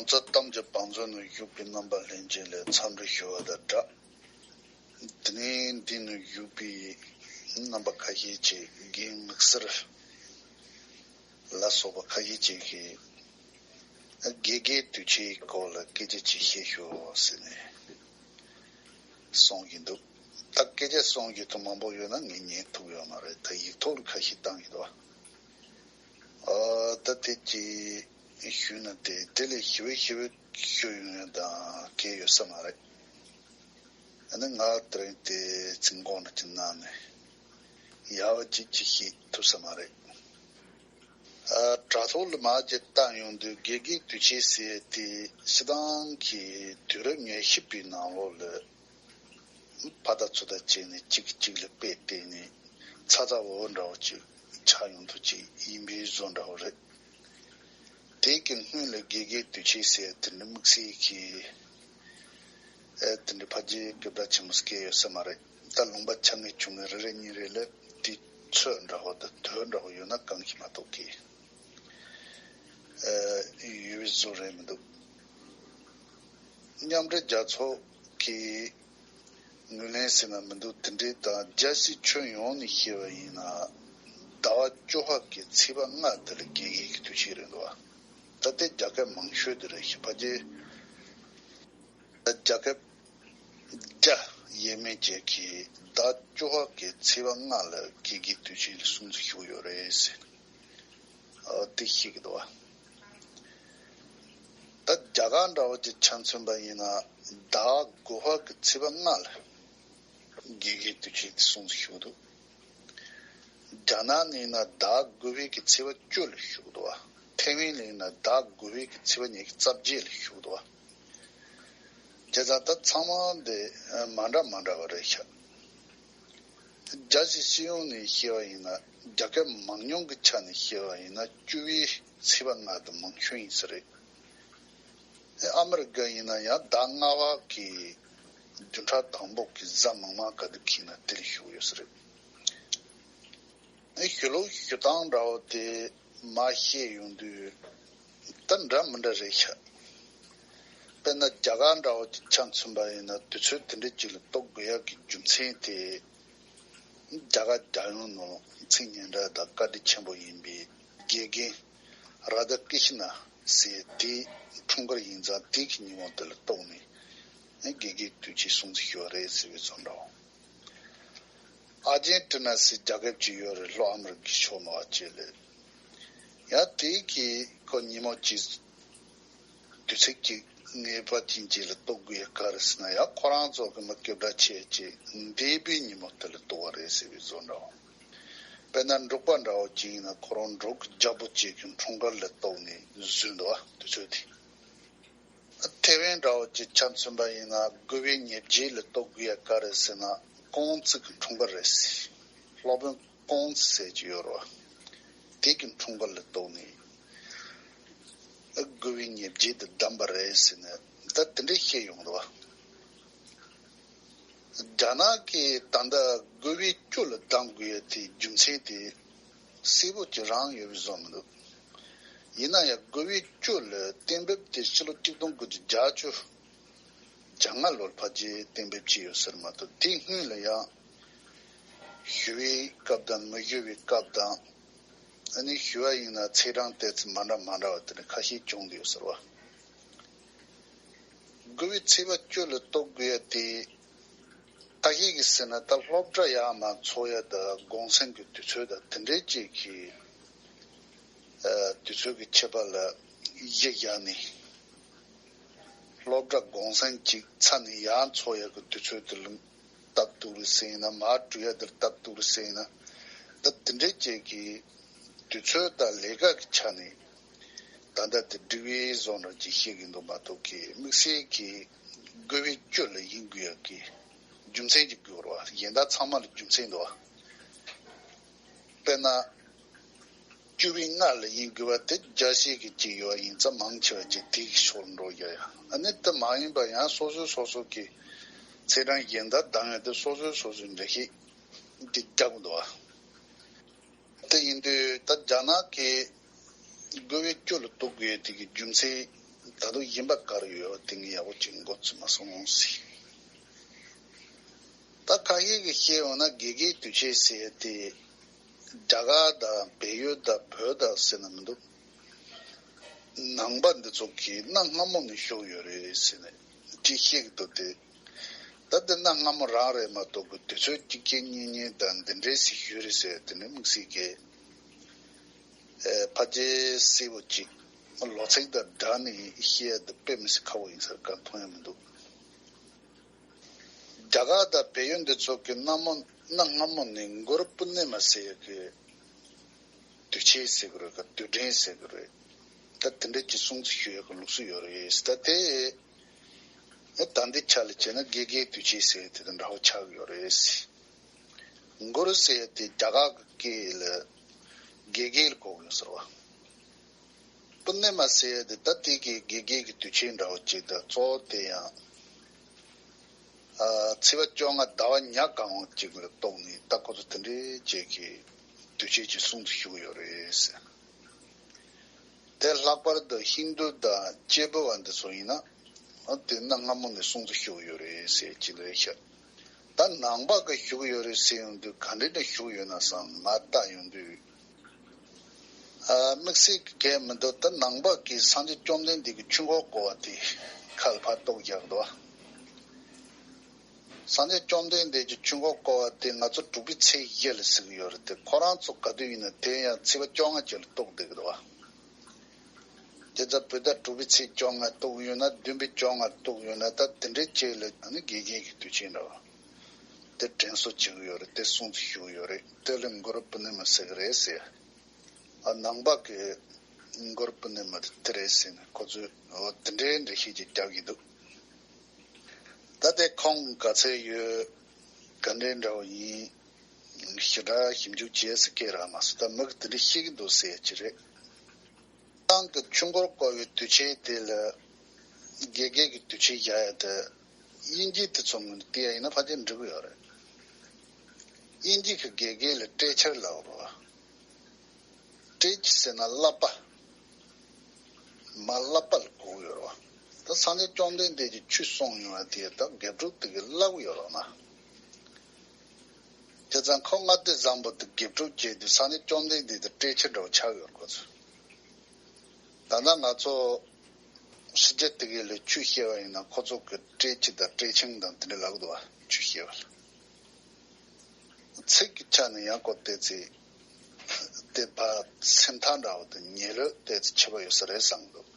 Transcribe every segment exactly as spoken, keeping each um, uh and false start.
ང་ཚོ་གཏམ་གྱི་བང་མཛོད་ནང་བཞུགས་པའི་རྣམ་པ་ལྷན་རྒྱས་ལ་འཚམས་འདྲི་ཞུ་བ་དང་སྦྲགས། དེ་ནས་འདི་ནང་བཞུགས་པའི་རྣམ་པ་ཁ་ཤས་ཀྱིས་རྒན་མིག་སེར་ལ་སོགས་པ་ཁ་ཤས་ཀྱིས་དགེ་རྒན་དུས་ཆེན་སྐོར་ལ་སྐད་ཆ་ཅིག་བཤད་ཤོག་ཟེར་ནས་གསུང་གི་འདུག་ད་སྐད་ཆ་གསུང་རྒྱུ་དེ་མང་པོ་ཡོད་ན་ངས་ཉན་ཐུབ་ཡོད་མ་རེད། ད་ཡིག་ཐོག་ལ་ཁ་ཤས་བཏང་གི་འདུག་ཨ། ད་དེ་ཅིག་ཞུས་ན་དེ་དེ་ལས་ཞི་བའི་ཞི་བའི་ཞུ་ཡོང་ཡ་དང་གལ་ཡོད་ས་མ་རེད། ཨ་ནི་ང་དེ་རིང་དེ་ཚིག་འགོ་ནས་ཅིག་གནང་ནས་ཡག་པ་ཅིག་ཅིག་ཤེས་ཐུབ་ས་མ་རེད། ཨ། དྲ་ཐོག་ལ་མར་ཅིག་བལྟ་ཡོང་དུས་དགེ་རྒན་དུས་ཆེན་ཟེར་དེ་སྤྱིར་བཏང་གི་དུས་རབས་ཉེར་བཞི་པའི་ནང་ལོགས་ལ་ཕར་ལྟ་ཚུར་ལྟ་བྱས་ནས་གཅིག་གིས་གཅིག་ལ་དཔེ་བལྟས་ནས་ཚ་ཚ་འུར་འུར་འདྲ་བོ་ཅིག་ཆགས་ཡོང་དུས་ཅིག་ཡིན་པའི་བཟོ་འདྲ་བོ་རེད། དེ་གི་སྔོན་ལ་དགེ་རྒན་དུས་ཆེན་ཟེར་དེ་འདྲ་དམིགས་བསལ་གྱི་ཨེ་དེ་འདྲ་ཕལ་ཆེར་སྐད་གྲགས་ཆེན་པོ་སྐད་ཡོད་ས་མ་རེད། ད་ལུང་པ་ཆ་ངེས་ཆུང་ངེས་རེ་རེ་གཉིས་རེ་ལ་དེ་ཚོད་འདྲ་བོ་དང་དོད་འདྲ་བོ་ཡོད་ན་གང་ཞིག་མ་གཏོགས་ཀྱི་ཨེ་ཡོད་པའི་བཟོ་རེད་མི་འདུག་མཉམ་འབྲེལ་རྒྱལ་ཚོགས་ཀྱི་ངོས་ལེན་ཟེར་ན་མི་འདུག་དེ་འདྲའི་དང་རྒྱལ་སྤྱིའི་ཁྱོན་ཡོངས་ནས་བཤད་པ་ཡིན་ན་ཟླ་བ་བཅུ་པ་གི་ཚེས་པ་ལྔ་དེ་ལ་དགེ་རྒན་གྱི་དུས་ཆེན་རེད་འདུག་ད་ལྟའི་རྒྱ་སྐད་མང་ཤོས་དེ་རེད། ཕལ་ཆེར་རྒྱ་སྐད་བརྒྱ་ཡས་མས་ཅན་གྱིས་ཟླ་བ་བཅུ་པ་གི་ཚེས་པ་ལྔ་ལ་དགེ་རྒན་དུས་ཆེན་ལ་སྲུང་བརྩི་ཞུ་གི་ཡོད་རེད་ཟེར། ཨ། དེ་ཤེས་ཀྱི་འདུག་བ། ད་རྒྱ་གར་འདྲ་བོ་ཅིག་ཆ་མཚོན་པ་ཡིན་ན་ཟླ་བ་དགུ་པ་གི་ཚེས་པ་ལྔ་ལ་དགེ་རྒན་དུས་ཆེན་དེ་སྲུང་བརྩི་ཞུ་གི་འདུག་རྒྱ་ནག་ནས་ཡིན་ན་ཟླ་བ་དགུ་པའི་གི་ཚེས་པ་བཅུ་ལ་ཞུ་གི་འདུག་བ། ཐའེ་ཝན་ལ་ཡིན་ན་ཟླ་བ་དགུ་པའི་གི་ཚེས་པ་ཉི་ཤུ་རྩ་བརྒྱད་ལ་ཞུ་གི་འདུག་བ། བྱས་ཙང་ད་ཚང་མ་འདི་མ་འདྲ་མ་འདྲ་བ་རེད་ཤག་རྒྱལ་སྤྱིའི་སྤྱི་ཡོངས་ནས་བཤད་པ་ཡིན་ན་རྒྱ་སྐད་མང་ཉུང་གི་ཆ་ནས་བཤད་པ་ཡིན་ན་བཅུ་པའི་ཚེས་པ་ལྔ་དེ་མང་ཤོས་ཡིན་ས་རེད། ཨ་མི་རི་ཀ་ཡིན་ན་ཡང་ཟླ་ལྔ་པ་གི་བདུན་ཕྲག་དང་པོ་གི་གཟའ་མིག་དམར་ག་དུས་འཁེལ་ན་དེ་ལ་ཞུ་གི་ཡོད་ས་རེད། ཨེ་ཞུ་ལུགས་ཞུ་སྟངས་འདྲ་བོ་དེ་མར་བཤད་ཡོང་དུས་ད་འདྲ་མི་འདྲ་རེད་ཤག་དཔེར་ན་རྒྱ་གར་འདྲ་བོ་ཅིག་ཆ་མཚོན་པ་ཡིན་ན་དུས་ཚོད་དེ་འདྲ་ཅིག་ལ་གཏོགས་དགོས་ཡག་གི་རྒྱུ་མཚན་དེ། རྒྱ་གར་རྒྱལ་ཡོངས་ནང་ཚིག་སྙན་གྲགས་དང་བཀའ་དྲིན་ཆེན་པོ་ཡིན་པའི་དགེ་རྒན་རཱ་དྷ་ཀྲི་ཤི་ན་ཟེར་དེའི་འཁྲུངས་སྐར་ཡིན་ཙང་དེ་གི་ཉིན་མོ་དེ་ལ་གཏོགས་ནས་དགེ་རྒན་དུས་ཆེན་སྲུང་བརྩི་ཞུ་བ་རེད་ཟེར་བའི་བཟོ་འདྲ་བོ། ཨར་ཇེན་ཊི་ན་ཟེར་རྒྱལ་ཁབ་ཅིག་ཡོད་རེད། ལྷོ་ཨ་མི་རི་ཀའི་ཕྱོགས་ནང་བ་ཅིག་ལ། ཡང་དེ་གི་ཁོ་ཉིན་མོ་གཅིག་དུས་ཚིགས་གཅིག་ངེས་པ་ཅན་ཅིག་ལ་གཏོགས་དགོས་ཡ་ག་རེ་ཟེར་ན་ཡང་ཁོ་རང་ཚོ་གི་མི་སྐད་གྲགས་ཆེ་ཅིག་འདས་པའི་ཉིན་མོ་དེ་ལ་གཏོགས་པ་རེད་ཟེར་བའི་བཟོ་འདྲ་བོ། དཔེར་ན་འབྲོག་པ་འདྲ་བོ་ཅིག་ཡིན་ན་ཁོ་རང་འབྲོག་གི་རྒྱལ་པོ་ཅིག་གི་འཁྲུངས་སྐར་ལ་གཏོགས་ནས་བཟོས་འདུག་བ་དུས་ཚོད་དེ། ཐེ་ཝན་འདྲ་བོ་ཅིག་ཆ་མཚོན་པ་ཡིན་ན་དགུ་པའི་ཉེར་བརྒྱད་ལ་གཏོགས་དགོས་ཡ་ག་རེ་ཟེར་ན་ཀོང་ཙི་གི་འཁྲུངས་སྐར་རེད་ཟེར། སློབ་དཔོན་ཀོང་ཙི་ཟེར་གྱི་ཡོད་རེད་བ། དེ་གི་འཁྲུངས་སྐར་ལ་གཏོགས་ནས་དགུ་པའི་ཉེར་བརྒྱད་དུ་བདམས་པ་རེད་ཟེར་ནས་ད་དེ་འདྲས་བཤད་ཡོང་འདུག་བ། རྒྱ་ནག་གིས་ད་ལྟ་དགུ་པའི་བཅུ་ལ་གདམ་དགོས་ཡ་དེའི་རྒྱུ་མཚན་དེ་གསལ་པོ་ཅིག་རང་ཡོད་པའི་བཟོ་མི་འདུག་ཡིན་ན་ཡང་དགུ་པའི་བཅུ་ལ་གཏན་འབེབས་དེ་ཕྱི་ལོ་ཆིག་སྟོང་དགུ་བརྒྱ་བརྒྱད་ཅུ་གྱ་ལྔ་ལོར་ཕལ་ཆེར་གཏན་འབེབས་བྱས་ཡོད་ཟེར་མ་གཏོགས་དེའི་སྔོན་ལ་ཡང་ཞུ་བའི་སྐབས་དང་མི་ཞུ་བའི་སྐབས་དང་། ཨ་ནི་ཞུ་བ་ཡིན་ན་ཚེས་གྲངས་ཏོག་ཙམ་མ་འདྲ་མ་འདྲ་བ་དེ་འདྲ་ཁ་ཤས་བྱུང་བསྡད་ཡོད་ཟེར་བ། དགུ་པའི་ཚེས་པ་བཅུ་ལ་གཏོགས་དགོས་ཡ་དེ། ད་ཡིག་གི་ཟེར་ན་ད་སློབ་གྲྭ་ཡར་མར་འཚོགས་ཡ་དང་གུང་སེང་གི་དུས་ཚོད་དང་དེ་འདྲའི་ཅིག་གི་ཨ་དུས་ཚོད་ཀྱི་ཁྱད་པར་ལ་གཞི་བཞག་ནས། སློབ་གྲྭ་གུང་སེང་གཅིག་ཚར་ནས་ཡར་འཚོགས་ཡ་གི་དུས་ཚོད་དེ་ལ་སྟབས་བདེ་རེད་ཟེར་ཡིན་ན་མར་འགྲོ་ཡ་དེར་སྟབས་བདེ་རེད་ཟེར་ཡིན་ན། ད་དེ་འདྲའི་ཅིག་གི་དུས་ཚོད་དང་ལས་ཀ་གི་ཆ་ནས་ད་ལྟ་དེ་འགྲིག་པའི་བཟོ་འདྲ་ཅིག་ཤེས་ཀྱི་འདུག་མ་གཏོགས་ཀྱི་དམིགས་བསལ་གྱི་དགུ་པའི་བཅུ་ལ་ཡིན་དགོས་ཡ་གི་རྒྱུ་མཚན་ཅིག་དགོས་རེད་བ། གཞན་དག་ཚང་མ་ལ་རྒྱུ་མཚན་འདུག་བ། དཔེར་ན། བཅུ་པའི་ལྔ་ལ་ཡིན་དགོས་པ་དེ་རྒྱལ་སྤྱི་གི་གཅིག་ཡོད་ཡིན་ཙང་མང་ཆེ་བ་ཅིག་དེ་གི་ཕྱོགས་འགྲོ་ཡ་ཡ། ཨ་ནི་དེ་མ་ཡིན་པ་ཡང་སོ་སོས་སོ་སོ་གི་ཚེས་གྲངས་གཞན་དག་གདམ་ཡ་དེ་སོ་སོས་སོ་སོའི་འགྲེལ་བཤད་དེ་རྒྱག་དགོས་འདུག་བ། དེ་ཡིན་དུས་ད་རྒྱ་ནག་གི་དགུ་པའི་བཅུ་ལ་གཏོགས་དགོས་དེ་གི་རྒྱུ་མཚན་ ད་དུང་ཡིན་པ་ག་རེ་ཡོད་པ་དེ་ངས་ཡག་པོ་ཅིག་མགོ་ཚོས་མ་སོང་ཟེར། ད་ཁ་ཤས་ཀྱིས་བཤད་ཡོང་ན་དགེ་རྒན་དུས་ཆེན་ཟེར་ཡ་དེ་རྒྱ་གར་དང་བལ་ཡུལ་དང་བོད་དང་ཟེར་ན་མི་འདུག་ནང་པ་འདི་ཚོ་གིས་གནའ་སྔ་མོ་ནས་ཤོར་ཡོད་རེད་ཟེར་ནས་ཅིག་བཤད་ཀྱི་འདུག་སྟེ། ད་དེ་གནའ་སྔ་མོ་རང་རེད་མ་གཏོགས་གི་དུས་ཚོད་གཅིག་རྐྱང་གཉིས་གཉིས་དང་འདི་འདྲའི་ཞིག་ཡོད་རེད་ཟེར་དེ་ནི་དམིགས་བསལ་གྱི་ཕལ་ཆེར་གསལ་པོ་ཅིག་ལོ་ཚིགས་དང་སྦྲགས་ནས་བཤད་ཡ་དེ་དཔེ་མི་སྲིད་ཁག་པོ་ཡིན་ས་རེད། གང་མཐོང་ཡ་མི་འདུག་རྒྱ་གར་དང་བལ་ཡུལ་འདི་ཚོ་གི་གནའ་མོ་གནའ་སྔ་མོ་ནས་གུ་རུ་པུར་ནི་མ་ཟེར་ཡ་གི་དུས་ཆེན་ཟེར་གི་རེད་ག་དུས་དྲན་ཟེར་གི་རེད། ད་དེ་འདྲ་ཅིག་སྲུང་བརྩི་ཞུ་ཡ་གི་ལུགས་སྲོལ་ཡོད་རེད། ད་དེ་ད་ལྟའི་ཆ་ལ་བྱས་ན་དགེ་རྒན་དུས་ཆེན་ཟེར་ཡ་དེ་དང་འདྲ་བོ་ཆགས་ཡོད་རེད། གུ་རུ་ཟེར་ཡ་དེ་རྒྱ་གར་གི་སྐད་ལ་དགེ་རྒན་ལ་གོ་གི་ཡོད་ཟེར་བ། པུར་ནི་མ་ཟེར་ཡ་དེ་ད་དེ་གི་དགེ་རྒན་གྱི་དུས་ཆེན་འདྲ་བོ་ཅིག་དང་གཙོ་བོ་དེ་ཡང་ཚེས་པ་བཅོ་ལྔ་ཟླ་བ་ཉ་གང་བ་ཅིག་ལ་གཏོགས་ནས་ད་ཁོ་ཚོ་དེ་འདྲའི་ཅིག་གི་དུས་ཆེན་ཅིག་སྲུང་བརྩི་ཞུ་གི་ཡོད་རེད་ཟེར། དེ་ལྷག་པར་དུ་ཧིན་རྡུ་དང་སྐྱེས་བུ་བ་འདི་ཚོ་ཡིན་ན་དེ་གནའ་སྔ་མོ་ནས་སྲུང་བརྩི་ཞུ་གི་ཡོད་རེད་ཟེར་གྱི་རེད་ཤག་ད་ནང་པ་གི་ཞུ་གི་ཡོད་རེད་ཟེར་ཡོང་དུས་ག་འདྲ་འདྲ་ཞུ་གི་ཡོད་ན་བསམ་ང་ལྟ་ཡོང་དུས། ཨ་དམིགས་བསལ་གྱི་གལ་མི་འདུག་ད་ནང་པ་གིས་སངས་རྒྱས་བཅོམ་ལྡན་འདས་ཀྱི་ཆོས་འཁོར་བསྐོར་བ་དེ་ཁ་ལ་ཕར་གཏོགས་རྒྱག་འདུག་སངས་རྒྱས་བཅོམ་ལྡན་འདས་ཀྱི་ཆོས་འཁོར་བསྐོར་བ་དེ་ང་ཚོ་དྲུག་པའི་ཚེས་བཞི་ལ་ཟེར་གྱི་ཡོད་རེད་དེ། ཁོ་རང་ཚོ་ག་དུས་ཡིན་ན་དེ་ཡང་ཚེས་པ་བཅོ་ལྔ་ཅིག་ལ་གཏོགས་བསྡད་ཀྱི་འདུག་བ། དེ་ཚོ་བོད་ཟླ་དྲུག་པའི་ཚེས་བཅོ་ལྔ་གཏོགས་ཡོད་ན་བདུན་པའི་བཅོ་ལྔ་གཏོགས་ཡོད་ན་ད་དེ་འདྲའི་ཅིག་ལ་ཨ་ནི་དགེ་རྒན་གྱི་དུས་ཆེན་འདྲ་བ་དེ་དྲན་གསོ་བྱེད་ཀྱི་ཡོད་རེད། དེ་སྲུང་བརྩི་ཞུ་གི་ཡོད་རེད། དེ་ལ་གུ་རུ་པུར་ནི་མ་ཟེར་གྱི་རེད་ཟེར། ཨ་ནང་པ་གི་གུ་རུ་པུར་ནི་མ་དེ་དེ་རེད་ཟེར་ནས་ཁོ་ཚོས་འོ་དེ་འདྲའི་འགྲེལ་བཤད་ཅིག་རྒྱག་གི་འདུག་ད་དེ་ཁོང་ག་ཚད་ཡོད་ག་འདྲའི་འདྲ་བོ་ཡིན་ཞེ་དྲག་ཞིབ་འཇུག་བྱས་ཟེར་སྐད་རག་མ་སོང་། ད་མི་གི་དེ་འདྲ་བཤད་གི་འདུག་ཟེར་ཡ་ཅིག་རེད། ཏང་གི་ཆོས་འཁོར་བསྐོར་བའི་དུས་ཆེན་དེ་ལ་དགེ་རྒན་གྱི་དུས་ཆེན་བཞག་ཡ་དེ་དབྱིན་ཇི་དེ་ཚོ་ངོས་ནས་བལྟས་ཡ་ཡིན་ན་ཕལ་ཆེར་འགྲིག་གི་ཡོད་རེད། དབྱིན་ཇི་གི་དགེ་རྒན་ལ་ཊི་ཆར་ལབ་རེད་བ། ཊི་ཆར་ཟེར་ན་བསླབ་པ། མ་བསླབ་པ་ལ་གོ་གི་ཡོད་རེད་བ། ད་སངས་རྒྱས་བཅོམ་ལྡན་འདས་ཀྱིས་ཆོས་གསུངས་ཡོང་བ་དེ་ད་དགེ་ཕྲུག་དེ་གིས་བསླབ་གི་ཡོད་རེད་བ་ན། དེ་ཙང་ཁོ་ལྔ་སྡེ་བཟང་པོ་དེ་དགེ་ཕྲུག་བྱས་དུས་སངས་རྒྱས་བཅོམ་ལྡན་འདས་དེ་ཊི་ཆར་འདྲ་བོ་ཆགས་ཡོད་རེད་ཁོ་ཚོ། ད་ལྟ་ང་ཚོ་ཕྱི་རྒྱལ་དེ་གའི་ལ་ཆོས་བཤད་པ་ཡིན་ན་ཁོ་ཚོ་གི་ཊི་ཆར་དང་ཊི་ཆིང་དང་དེ་འདྲ་ལབ་གི་འདུག་བ། ཆོས་བཤད་པ་ལ། ཚིག་གི་ཆ་ནས་ཡང་ཁོ་ཏོག་ཙམ་དེ་བ་སེམས་ཐག་འདྲ་བོ་དང་ཉེ་ལོས་ཏོག་ཙམ་ཁྱད་པར་ཡོད་ས་རེད་བསམ་གི་འདུག་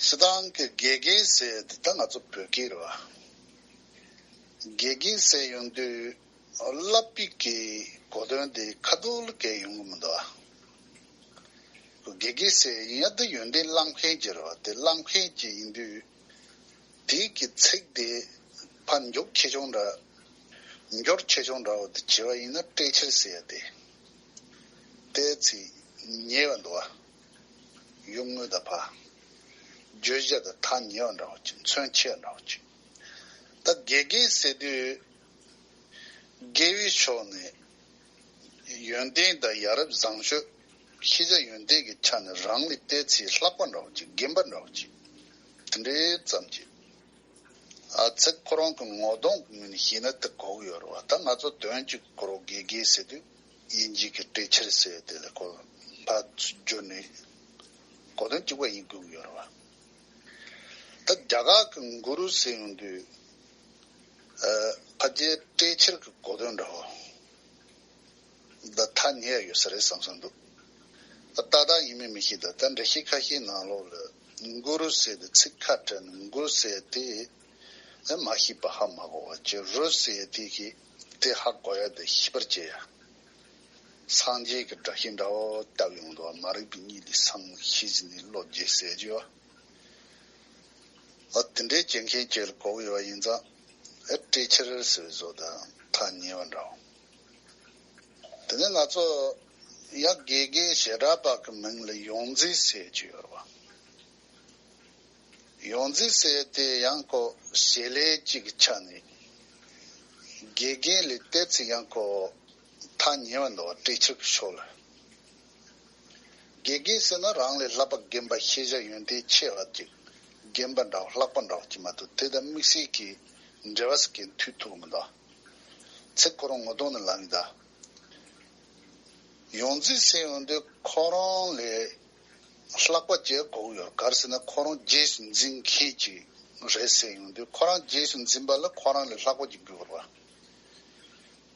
སྤྱིར་བཏང་གི་དགེ་རྒན་ཟེར་དེ་ད་ང་ཚོ་བོད་སྐད་རེད་བ། དགེ་རྒན་ཟེར་ཡོང་དུས། བསླབ་པའི་གི་གོ་དོན་དེ་ཁ་ཐོག་ལ་སྐད་ཡོང་གི་མི་འདུག་ཨ། དགེ་རྒན་ཟེར་ཡིན་ཡ་དེ་ཡོན་ཏན་བསླབ་མཁན་ཅིག་རེད་བ། དེ་བསླབ་མཁན་ཅིག་ཡིན་དུས་དེའི་གི་ཚིག་དེ་ཕར་མགྱོགས་ཆེ་ཆུང་འདྲ་མགྱོགས་ཆེ་ཆུང་འདྲ་བོ་དེ་བྱས་པ་ཡིན་ན་ཊི་ཆར་ཟེར་ཡ་དེ་ཏོག་ཙམ་ཉེ་བ་འདུག་ཨ། གཡུག་ངོས་དང་ཕར་བརྗོད་བྱ་དང་ཐག་ཉེ་བ་འདྲ་བོ་ཅིག་མཚོན་ཆེ་བ་འདྲ་བོ་ཅིག་ད་དགེ་རྒན་ཟེར་དུས། དགེ་བའི་ཕྱོགས་ནས་ཡོན་ཏན་དང་ཡ་རབས་བཟང་སྤྱོད། ཤེས་བྱ་ཡོན་ཏན་གྱི་ཆ་ནས་རང་ལས་ཏོག་ཙམ་ལྷག་པ་འདྲ་བོ་ཅིག་རྒན་པ་འདྲ་བོ་ཅིག་དེ་འདྲའི་ཙམ་གྱིས། ཨ་ཚིག་ཁོ་རང་གི་ངོ་གདོང་གི་ངོས་ནས་བཤད་ན་དེ་གོ་གི་ཡོད་རེད་བ། ད་ང་ཚོ་དོན་གཅིག་ཁོ་རང་དགེ་རྒན་ཟེར་དུས་དབྱིན་ཇི་གི་ཊི་ཆར་ཟེར་དེ་ལ་ཁོ་ཕར་བསྒྱུར་ནས་གོ་དོན་གཅིག་པ་ཡིན་དགོས་ཀྱི་ཡོད་རེད་བ། ད་རྒྱ་གར་གི་གུ་རུ་ཟེར་ཡོང་དུས། ཨ་ཕལ་ཆེར་ཊི་ཆར་གྱི་གོ་དོན་འདྲ་བོ་ད་ཐག་ཉེ་ཡ་ཡོད་ས་རེད་བསམ་བསམ་འདུག་ད་ཏག་ཏག་ཡིན་མིན་མི་ཤེས། ད་ད་འགྲེལ་བཤད་ཁ་ཤས་ནང་ལོགས་ལ་གུ་རུ་ཟེར་དེ་ཚིག་ཁ་བྲལ་ནས་གུ་རུ་ཟེར་དེ་ཨེ་མ་ཤེས་པ་ཧ་མ་གོ་བ་བྱས། རུ་ཟེར་དེ་གི་དེ་ཧ་གོ་ཡ་དེ་ཤེས་པར་བྱེད་ཡ། སངས་རྒྱས་ཀྱི་སྒྲ་བཤད་འདྲ་བོ་བཏབ་ཡོང་འདུག་མ་རིག་པའི་གཉིད་ལས་སངས་ཤེས་བྱས་ནས་བློ་རྒྱས་ཟེར་གྱི་ཡོད། ཨ་དེ་འདྲའི་བྱེད་མཁན་ཅིག་ལ་གོ་གི་ཡོད་པ་ཡིན་ཙང་ཨེ་ཊི་ཆར་ཟེར་བཟོ་དང་ཐག་ཉེ་བ་འདྲ་བོ། དེ་ནས་ང་ཚོ་ཡང་དགེ་རྒན་བྱེ་བྲག་པ་གི་མིང་ལ་ཡོངས་འཛིན་ཟེར་གྱི་ཡོད་རེད་བ། ཡོངས་འཛིན་ཟེར་དེ་ཡང་ཁོ་བྱེད་ལས་གཅིག་གི་ཆ་ནས་དགེ་རྒན་ལས་ཏོག་ཙམ་ཡང་ཁོ་ཐག་ཉེ་བ་འདུག་བ། ཊི་ཆར་གྱི་ཕྱོགས་ལ། དགེ་རྒན་ཟེར་ན་རང་ལས་ལྷག་པ་རྒན་པ་ཤེས་བྱ་ཡོན་ཏན་ཆེ་བ་ཅིག་རྒན་པ་འདྲ་བ་ལྷག་པ་འདྲ་བ་ཅིག་མ་གཏོགས་དེ་དང་དམིགས་བསལ་གྱི་འབྲེལ་བ་ཟེར་མཁན་མཐུད་ཐུབ་མི་འདུག་ཚིག་ཁོ་རང་ངོ་གདོང་ནས་ལབ་ཡིན་ད། ཡོངས་འཛིན་ཟེར་ཡོང་དུས་ཁོ་རང་ལས་ལྷག་པ་ཅིག་གོ་གི་ཡོད། ག་རེ་ཟེར་ན་ཁོ་རང་རྗེས་སུ་འཛིན་མཁན་ཅིག་རེད་ཟེར་ཡོང་དུས་ཁོ་རང་རྗེས་སུ་འཛིན་པ་ལ་ཁོ་རང་ལས་ལྷག་པ་ཅིག་དགོས་པ་རེད་བ།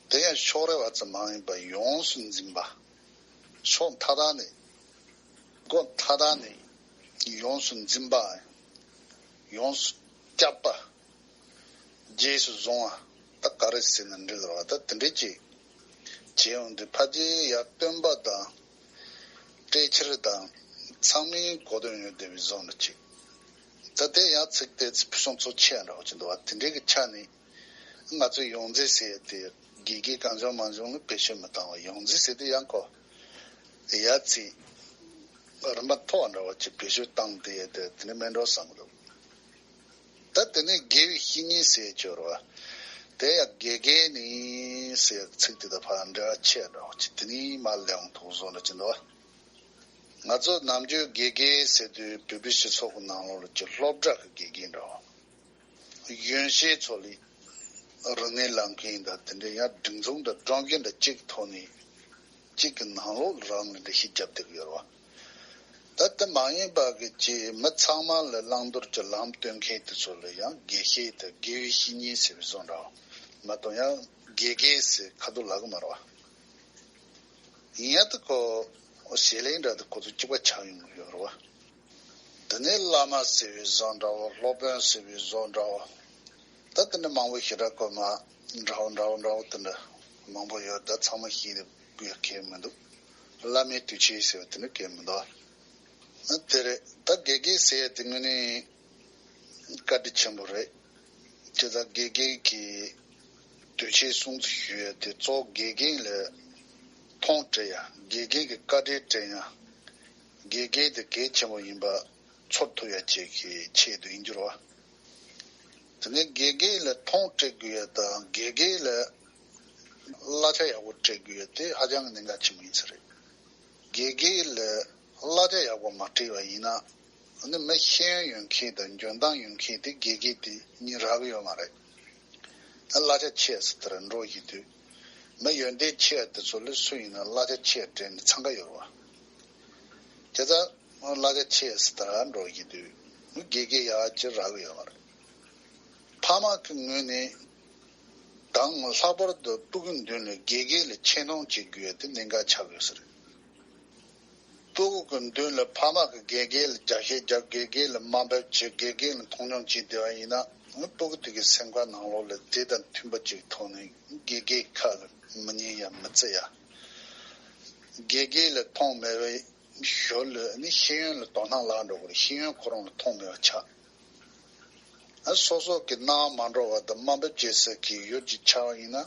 དེ་ཡང་ཕྱོགས་རེ་བ་ཙམ་མ་ཡིན་པར་ཡོངས་སུ་འཛིན་པ། ཕྱོགས་མཐའ་དག་ནས། སྒོ་མཐའ་དག་ནས་ཡོངས་སུ་འཛིན་པ། ཡོངས་སུ་བསྐྱབ་པ། རྗེས་སུ་བཟུང་བ། ད་ག་རེ་ཟེར་ན་འགྲིག་རེད་བ། ད་དེ་འདྲས་ཅིག་བྱེད་ཡོང་དུས་ཕལ་ཆེར་ཡར་སྟོན་པ་དང་། གྲོས་འཆར་དང་། ཚང་མའི་གོ་དོན་ཡོད་བསྡད་པའི་བཟོ་འདྲ་ཅིག་ད་དེ་ཡང་ཚིག་དེ་ཕུན་སུམ་ཚོགས་ཆེ་འདྲ་བོ་ཅིག་འདུག་བ། དེ་འདྲས་ཀྱི་ཆ་ནས། ང་ཚོས་ཡོངས་འཛིན་ཟེར་ཡ་དེ་དགེ་རྒན་གང་བྱུང་མང་བྱུང་ལ་བེད་སྤྱོད་མི་བཏང་བ། ཡོངས་འཛིན་ཟེར་དུས་ཡང་ཁོ་ཡ་ཚིག་རིམ་པ་མཐོ་བ་འདྲ་བ་ཅིག་བེད་སྤྱོད་བཏང་དེ་ཡ་དེ་དེ་ནི་མེད་འགྲོ་བསམ་གི་འདུག་ད་དེ་ནས་དགེ་བའི་བཤེས་གཉེན་ཟེར་ཡ་ཅིག་ཡོད་རེད་བ། དེ་ཡང་དགེ་རྒན་ནི་ཟེར་ཡ་ཚིག་དེ་དང་ཕར་འབྲེལ་བ་ཆེ་འདྲ་བ་ཅིག་དེ་ནི་མར་ལས་འོང་ཐུག་བཟོ་འདྲ་ཅིག་འདུག་བ། ང་ཚོ་ནམ་རྒྱུན་དགེ་རྒན་ཟེར་དུས་བོད་པའི་སྤྱི་ཚོགས་ཀྱི་ནང་ལོགས་ལ་ཅིག་སློབ་གྲྭ་གི་དགེ་རྒན་འདྲ་བ། གཞོན་སྐྱེས་ཚོ་ལ་རིག་གནས་བསླབ་མཁན་དང་དེ་འདྲ་ཡང་སྒྲིག་འཛུགས་དང་སྒྲོམ་གཞི་འདྲ་གཅིག་གི་ཐོག་ནས་གཅིག་གི་ནང་ལོགས་ལ་རང་ལ་འདྲ་ཞིག་རྒྱབ་བསྡད་ཀྱི་ཡོད་རེད་བ། ད་དེ་མ་ཡིན་པ་གི་ཅིག་མི་ཚང་མ་ལ་བླང་དོར་གྱི་ལམ་སྟོན་མཁན་དེ་ཚོ་ལ་ཡང་དགེ་བཤེས་དང་དགེ་བའི་བཤེས་གཉེན་ཟེར་བའི་བཟོ་འདྲ་བ། མ་གཏོགས་ཡང་དགེ་རྒན་ཟེར་ཁ་ཐུག་ལབ་གི་མ་རེད་བ། ཡིན་ཡང་དེ་ཁོ་བྱེད་ལས་འདྲ་དེ་ཁོ་ཚོ་གཅིག་པ་ཆགས་ཡོང་གི་ཡོད་རེད་བ། དེ་ནས་བླ་མ་ཟེར་བའི་བཟོ་འདྲ་བོ། སློབ་དཔོན་ཟེར་བའི་བཟོ་འདྲ་བོ། ད་དེ་འདྲ་མང་པོ་ཞེ་དྲག་གོ་མ་འདྲ་བོ་འདྲ་བོ་འདྲ་བོ་དེ་འདྲ་མང་པོ་ཡོད། ད་ཚང་མ་ཤེས་དགོས་གལ་མི་འདུག་བླ་མའི་དུས་ཆེན་ཟེར་བ་དེ་འདྲ་གལ་མི་འདུག་དེ་རེད། ད་དགེ་རྒན་ཟེར་ཡ་དེ་དངོས་གནས་བཀའ་དྲིན་ཆེན་པོ་རེད། དེ་ད་དགེ་རྒན་གྱི་དུས་ཆེན་སྲུང་བརྩི་ཞུ་ཡ་དེ་གཙོ་བོ་དགེ་རྒན་ལ་མཐོང་སྤྲད་ཡ། དགེ་རྒན་གྱི་བཀའ་དྲིན་དྲན་ཡ། དགེ་རྒན་དེ་གལ་ཆེན་པོ་ཡིན་པ་ཚོར་ཐུབ་ཡ་བཅས་ཀྱི་ཆེད་དུ་ཡིན་རྒྱུ་རེད་བ། དེ་ནས་དགེ་རྒན་ལ་མཐོང་སྤྲད་དགོས་ཡ་དང་དགེ་རྒན་ལ་གླ་ཆ་ཡག་པོ་སྤྲད་དགོས་ཡ་དེ་ཧ་ཅང་གི་གནད་འགག་ཆེན་པོ་ཡིན་ས་རེད། དགེ་རྒན་ལ་གླ་ཆ་ཡག་པོ་མ་སྤྲད་པ་ཡིན་ན། ཨ་ནི་མི་ཤེས་ཡོན་ཡོད་མཁན་དང་འཇོན་ཐང་ཡོད་མཁན་དེ་དགེ་རྒན་དེ་གཉིས་རག་གི་ཡོད་མ་རེད། ཨ་གླ་ཆ་ཆེ་ཟེར་དེར་འགྲོ་བཞིན་དུས། མི་ཡོན་ཏན་ཆེ་བ་དེ་ཚོ་ལ་སུ་ཡིན་ན་གླ་ཆ་ཆེ་སྤྲད་ནས་འཚང་ཁ་ཡོད་རེད་བ། དེ་ལྟར་གླ་ཆ་ཆེ་ཟེར་དེར་འགྲོ་བཞིན་དུས་མི་དགེ་རྒན་ཡག་ཅིག་རག་གི་ཡོད་མ་རེད། ཕ་མ་གི་ངོས་ནས་དང་ལྷག་པར་དུ་སྤུ་གུའི་མདུན་ལ་དགེ་རྒན་ལ་ཆེ་མཐོང་བྱེད་དགོས་ཡ་དེ་གནད་འགག་ཆགས་ཡོད་ས་རེད། སྤུ་གུ་གི་མདུན་ལ་ཕ་མ་གི་དགེ་རྒན་ལ་རྒྱ་སྐྱེད་རྒྱབ། དགེ་རྒན་ལ་དམའ་འབེབས་བྱེད། དགེ་རྒན་ལ་མཐོང་ཆུང་བྱེད་བསྡད་པ་ཡིན་ན། སྤུ་གུ་དེ་གི་སེམས་ཁ་ནང་ལོགས་ལ་དེ་དང་མཐུན་པ་ཅིག་ཐོག་ནས་དགེ་རྒན་ཁ་ལ་མི་ཉན་ཡ་མི་བརྩི་ཡ། དགེ་རྒན་ལ་མཐོང་མེད་པའི་ཞོར་ལ་ནི་ཤེས་ཡོན་ལ་དོ་སྣང་རག་འགྲོ་གི་རེད། ཤེས་ཡོན་ཁོ་རང་ལ་མཐོང་མེད་པ་ཆགས། ཨ་སོ་སོ་གི་སྣང་བ་མ་འགྲོ་བ་དང་དམའ་འབེབས་བྱེད་ས་གི་ཡུལ་གྱི་ཆགས་པ་ཡིན་ན།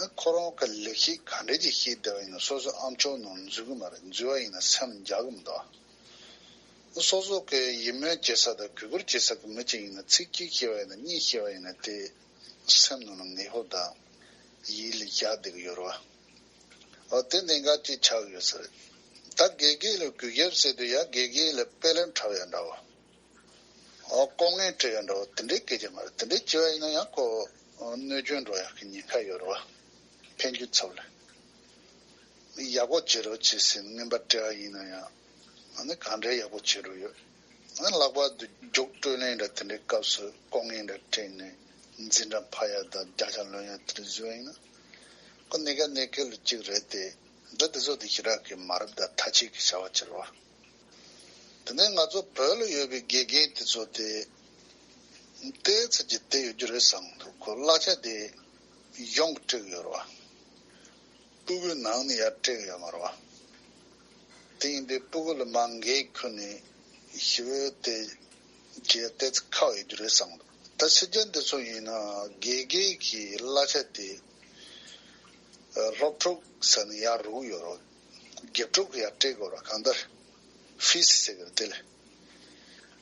ཨ་ཁོ་རང་གི་ལེགས་བཤད་ག་འདྲས་ཀྱི་བཤད་བསྡད་པ་ཡིན་ན་སོ་སོ་ཨ་མཆོག་ནང་འཛུལ་གི་མ་རེད། འཛུལ་བ་ཡིན་ན་སེམས་འཇགས་གི་མི་འདུག་ཨ་སོ་སོ་གི་ཡིད་སྨོན་བྱེད་ས་དང་གུས་བཀུར་བྱེད་ས་གི་མི་གཅིག་ཡིན་ན་ཚིག་གཅིག་བཤད་པ་ཡིན་ན་གཉིས་བཤད་པ་ཡིན་ན་དེ་སེམས་ནང་ལ་ངེས་པོ་དང་ཡིད་ལ་བཞག་བསྡད་གི་ཡོད་རེད་བ། ཨ་དེ་གནད་འགག་ཅིག་ཆགས་ཡོད་ས་རེད། ད་དགེ་རྒན་ལ་གུས་ཞབས་ཟེར་དུས་ཡ་དགེ་རྒན་ལ་དཔེ་ལན་འཁྲབ་ཡ་འདྲ་བ། ཨོ་ལྐོག་རྔན་སྤྲད་ཡ་འདྲ་བོ་དེ་འདྲའི་སྐད་ཆ་མ་རེད། དེ་འདྲའི་བྱས་པ་ཡིན་ན་ཡང་ཁོ་གནོད་སྐྱོན་འགྲོ་ཡག་གི་ཉེན་ཁ་ཡོད་རེད་བ། ཕན་རྒྱུ་ཚབ་ལ། ཡག་པོ་བྱེད་རོགས་བྱེད་ཟེར་རྔན་པ་སྤྲད་པ་ཡིན་ན་ཡང་ཨ་ནི་གང་འདྲའི་ཡག་པོ་བྱེད་རོགས་ཡོད། ཨ་ནི་ལྷག་པར་དུ་རྒྱུགས་སྤྲོད་ལེན་འདྲ་དེ་འདྲའི་སྐབས་སུ་ལྐོག་རྔན་འདྲ་སྤྲད་ནས་འཛིན་གྲྭ་ཕར་ཡ་དང་བརྒྱ་ཆ་ལོན་ཡ་དེ་འདྲ་བཟོས་པ་ཡིན་ན། ཁོ་གནད་འགག་གནད་འཁེལ་ལ་གཅིག་རེད་དེ། འདི་དེ་ཚོ་དེ་ཞེ་དྲག་གི་མ་རབས་དང་ཐ་ཆད་ཀྱི་བྱ་བ་ཅིག་རེད་བ། དེ་ནས་ང་ཚོ་བོད་ལ་ཡོད་པའི་དགེ་རྒན་དེ་ཚོ་དེ་ཏོག་ཙམ་གྱི་བསྡད་ཡོད་རྒྱུ་རེད་བསམ་གི་འདུག་ཁོ་གླ་ཆ་དེ་གཞུང་གིས་སྤྲད་ཀྱི་ཡོད་རེད་བ། སྤུ་གུའི་ནང་ནས་ཡར་སྤྲད་ཀྱི་ཡོད་མ་རེད་བ། དེ་ཡིན་དུས་སྤུ་གུ་ལ་མ་འགན་ཁུར་ནས་ཞི་བའི་དེ་བྱས་ཏོག་ཙམ་ཁག་ཡོད་རྒྱུ་རེད་བསམ་གི་འདུག་ད་སྤྱི་རྒྱ་འདི་ཚོ་ཡིན་ན་དགེ་རྒན་གྱི་གླ་ཆ་དེ་སློབ་ཕྲུག་ཟེར་ནས་ཡར་རུག་ཡོད་རེད། དགེ་ཕྲུག་གིས་ཡར་སྤྲད་དགོས་རེད། གང་ལྟར་ཕིས་ཟེར་གི་རེད། དེ་ལས་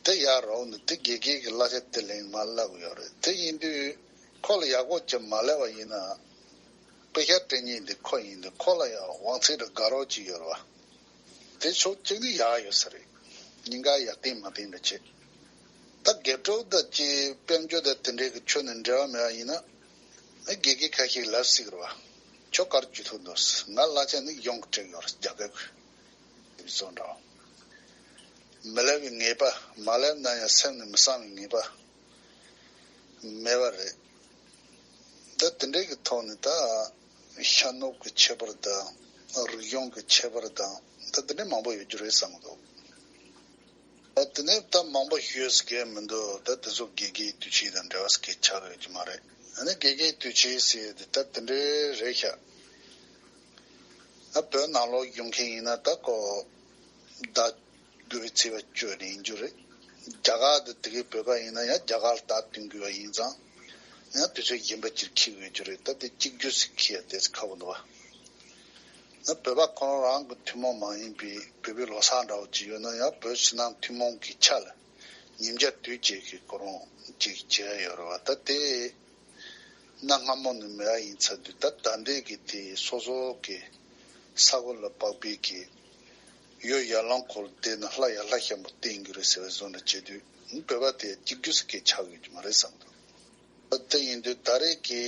དེ་ཡར་རོགས་ནས་དེ་དགེ་རྒན་གྱི་གླ་ཆ་དེ་ལེན་མ་སླ་གི་ཡོད་རེད། དེ་ཡིན་དུས་ཁོ་ལ་ཡག་པོ་ཅིག་མ་ལབ་པ་ཡིན་ན། དཔེ་ཆ་སྤྲད་མཁན་དེ་ཁོ་ཡིན་དུས་ཁོ་ལ་ཡང་དབང་ཚད་དང་དགའ་རོགས་ཅིག་ཡོད་རེད་བ། དེ་ཕྱོགས་གཅིག་ནས་ཡག་ཡོད་ས་རེད། གཉིས་ཀ་ཡག་བསྟན་མ་བསྟན་འདྲ་བྱེད། ད་དགེ་ཕྲུག་དང་ཅིག་དཔལ་འབྱོར་དང་དེ་འདྲའི་གི་ཆོས་ནས་འབྲེལ་བ་མེད་པ་ཡིན་ན། ཨ་དགེ་རྒན་ཁ་ཤས་ལབ་སྲིད་ཀྱི་རེད་བ། ཁྱོད་ག་རེ་བྱེད་ཐུབ་འདུག་ང་གླ་ཆ་ནི་གཞུང་གིས་སྤྲད་ཡོད་རེད། རྒྱ་སྐད་ཀྱི་བཟོ་འདྲ་བ། མི་ལབ་པའི་ངེས་པ། མ་ལབ་ན་ཡང་སེམས་ནས་མི་བསམ་པའི་ངེས་པ་མེད་པ་རེད། ད་དེ་འདྲའི་གི་ཐོག་ནས་ད་ཤར་ནུབ་ཀྱི་ཁྱད་པར་དང་། རིག་གཞུང་གི་ཁྱད་པར་དང་། ད་དེ་འདྲའི་མང་པོ་ཡོད་རྒྱུ་རེད་བསམ་གྱི་འདུག་ད་དེ་ནས་ད་མང་པོ་ཞུས་ཟེར་གྱི་མི་འདུག་ད་དེ་ཚོ་དགེ་རྒན་དུས་ཆེན་དང་འབྲེལ་བ་ཟེར་གྱི་ཆགས་ཡོད་ཀྱི་མ་རེད། ཨ་ནི་དགེ་རྒན་དུས་ཆེན་ཟེར་དེ་ད་དེ་འདྲའི་རེད་ཤག་ཨ་བོད་ནང་ལོགས་ཡོང་མཁན་ཡིན་ན་ད་ཁོ་ཟླ་དགུ་པའི་ཚེས་པ་བཅུ་ནས་ཡིན་རྒྱུ་རེད། རྒྱ་གར་དུ་དེ་གའི་བོད་པ་ཡིན་ན་ཡང་རྒྱ་གར་ལ་ཟླ་བདུན་དགོས་པ་ཡིན་ཙང་། ཡང་དུས་ཚོད་གཞན་པ་ཅིག་འཁེལ་དགོས་རྒྱུ་རེད། ད་དེ་གཅིག་གྱུར་ཟེར་འཁེལ་ཡ་དེ་ཁག་པོ་འདུག་བ། ན་བོད་པ་ཁོ་རང་རང་གི་ཐུན་མོང་མ་ཡིན་པའི་བོད་པའི་ལོ་གསར་འདྲ་བོ་ཅིག་ཡོད་ན་ཡང་། བོད་ཕྱི་ནང་ཐུན་མོང་གི་ཆ་ལ་ཉིན་བརྒྱ་དུས་གཅིག་གི་ཁོ་རང་ཅིག་བྱས་ཡོད་རེད་བ། ད་དེ་གནའ་སྔ་མོ་ནས་མེད་པ་ཡིན་ཚར་དུས། ད་ད་ལྟའི་གི་དེ་སོ་སོ་གི་ས་ཁུལ་ལ་དཔག་པའི་གི་ཡུལ་ཡར་ལུང་ཁུལ་དེ་ནི་ལྷ་ཡར་ལྷ་ཤམ་པོ་བསྟེན་གྱི་རེད་ཟེར་བའི་བཟོ་འདྲ་བྱེད་དུས། བོད་པ་དེ་གཅིག་གྱུར་ཟེར་གྱི་ཆགས་ཡོད་ཀྱི་མ་རེད་བསམ་འདུག་དེ་ཡིན་དུས་ད་རེས་ཀྱི་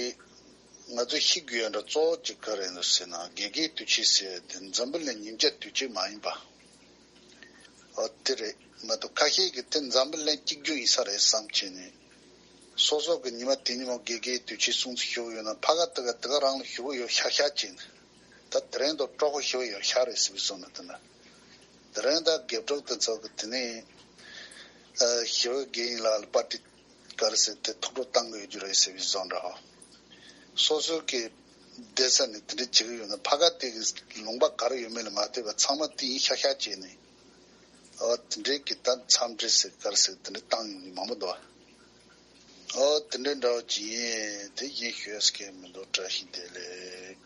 ང་ཚོ་ཤེས་དགོས་ཡ་འདྲ་གཙོ་བོ་གཅིག་ག་རེ་འདུག་ཟེར་ན། དགེ་རྒན་དུས་ཆེན་ཟེར་དེ་འཛམ་བུ་གླིང་ཉིན་བརྒྱ་དུས་ཆེན་མ་ཡིན་པ། ཨོ་དེ་རེད་མ་གཏོགས། ཁ་ཤས་ཀྱིས་དེ་འཛམ་བུ་གླིང་གཅིག་གྱུར་ཡིན་ས་རེད་བསམ་བྱས་ནས། སོ་སོ་གི་ཉི་མ་དེ་ཉིན་མོ་དགེ་རྒན་དུས་ཆེན་སྲུང་བརྩི་ཞུ་གི་ཡོད་ན། ཕ་ག་དེ་ག་དེ་ག་རང་ལ་ཞུ་གི་ཡོད་ཤག་ཤག་བྱས་ནས། ད་དེ་རིང་དུ་སྤྲོ་པོ་ཞུ་གི་ཡོད་ཤག་རེད་ཟེར་བའི་བཟོ་འདྲ། དེ་ན་དེ་རིང་ད་དགེ་ཕྲུག་དེ་ཚོ་གི་དེ་ནས་ཞི་བའི་དགེ་བསྙེན་ལགས་ལ་པར་ཏི་ག་རེ་ཟེར་དེ་ཐུགས་སྤྲོ་བཏང་གི་ཡོད་རྒྱུ་རེད་ཟེར་བའི་བཟོ་འདྲ། སོ་སོ་གི་བསྡད་ས་ནས་དེ་འདྲ་བྱེད་ཀྱི་ཡོད་ན། ཕ་ག་དེ་གི་ལུང་པ་ག་རེ་ཡོད་མེད་ལ་མ་ལྟོས་པར་ཚང་མ་དེ་ཡིན་ཤག་ཤག་བྱས་ནས། ཨོ་དེ་འདྲའི་གི་ད་འཚམས་འདྲི་ཟེར་ག་རེ་ཟེར་དེ་འདྲ་བཏང་ཡོང་མཁན་མང་པོ་འདུག་ཨོ་དེ་འདྲའི་འདྲ་བོ་ཅིག་ཡིན། དེ་ཡིན་ཞུས་ཀྱི་མི་འདུག་བཀྲ་ཤིས་བདེ་ལེགས།